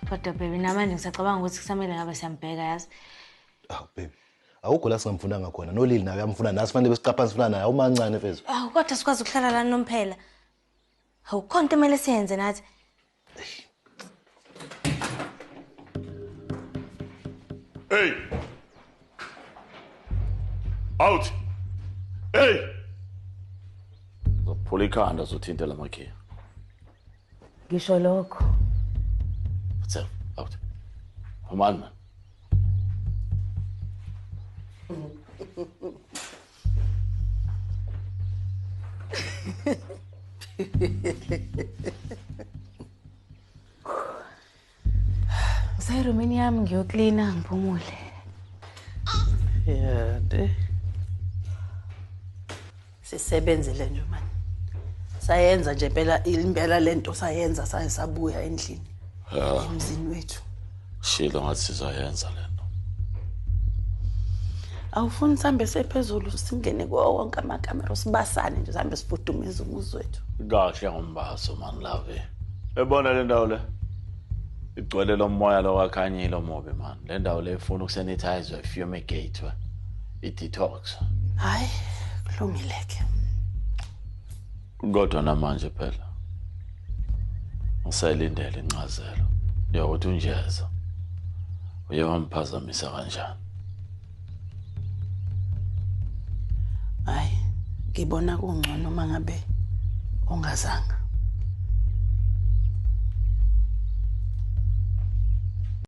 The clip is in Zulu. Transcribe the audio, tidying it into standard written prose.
Kodwa baby namanje ngisacabanga ukuthi kusamele ngabe siyambheka yazi. Awu baby. Awukho la singamfunanga khona. NoLili naye uyamfuna nasi fanele besiqapha sifuna naye awumancane mfethu. Awu kodwa sikwazi ukuhlala la nomphela. Hawu khona into emele siyenze nathi. Hey! Out! Hey! Uzophula ikhanda uzothinte la makhiya. Ngisho lokho. What's up? Out. Phumani man. Ngisayirumini yami ngiyoklina ngiphumule. Yeah, de. Sisebenzile nje manje. Sayenza nje impela impela lento sayenza saye sabuya endlini. Emzini wethu. Shilo ngathi sizoyenza lento. Awufuni sihambe sephezulu singene kuwo wonke amakamera sibasane nje sihambe sifudumeze umuzi wethu. Kahle ngombaso man love. Ebona le ndawo le. Igcwele lo moya lo kakhanyile omubi man. Le ndawo le ifuna ukusanitize, fumigate, i-detox. Hayi, kulungile ke. Kodwa namanje phela ngisayilindele incazelo yokuthi uNjeza uye wamphazamisa kanjani. Hayi, ngibona kungcono uma ngabe ungazanga.